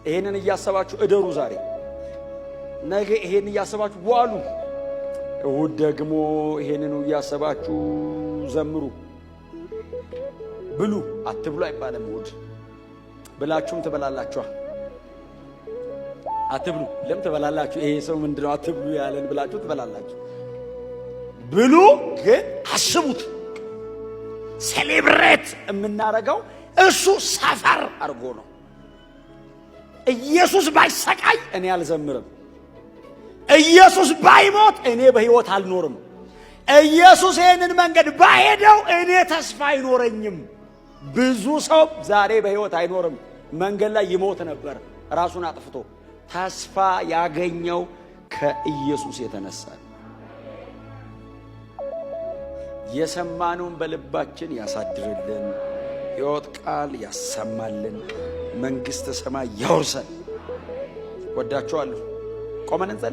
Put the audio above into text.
ይሄንን እያሰባችሁ እደሩ ዛሬ፣ ነገ ይሄን እያሰባችሁ ዋሉ። እሁድ ደግሞ ይሄንኑ እያሰባችሁ ዘምሩ፣ ብሉ። አትብሉ አይባልም። እሁድ ብላችሁም ትበላላችኋ። አትብሉ ለም ትበላላችሁ። ይሄ ሰው ምንድነው አትብሉ ያለን ብላችሁ ትበላላችሁ። ብሉ ግን አስቡት። Celebrate የምናደርገው እሱ suffer አድርጎ ነው። ኢየሱስ ባይሰቃይ እኔ አልዘምርም። ኢየሱስ ባይሞት እኔ በሕይወት አልኖርም። ኢየሱስ ይህንን መንገድ ባይሄደው እኔ ተስፋ አይኖረኝም። ብዙ ሰው ዛሬ በሕይወት አይኖርም፣ መንገድ ላይ ይሞት ነበር ራሱን አጥፍቶ። ተስፋ ያገኘው ከኢየሱስ የተነሳ ነው። የሰማነውን በልባችን ያሳድርልን፣ ሕይወት ቃል ያሰማልን፣ መንግሥተ ሰማይ ያውርሰን። ወዳችኋለሁ። ቆመን እንጸልይ።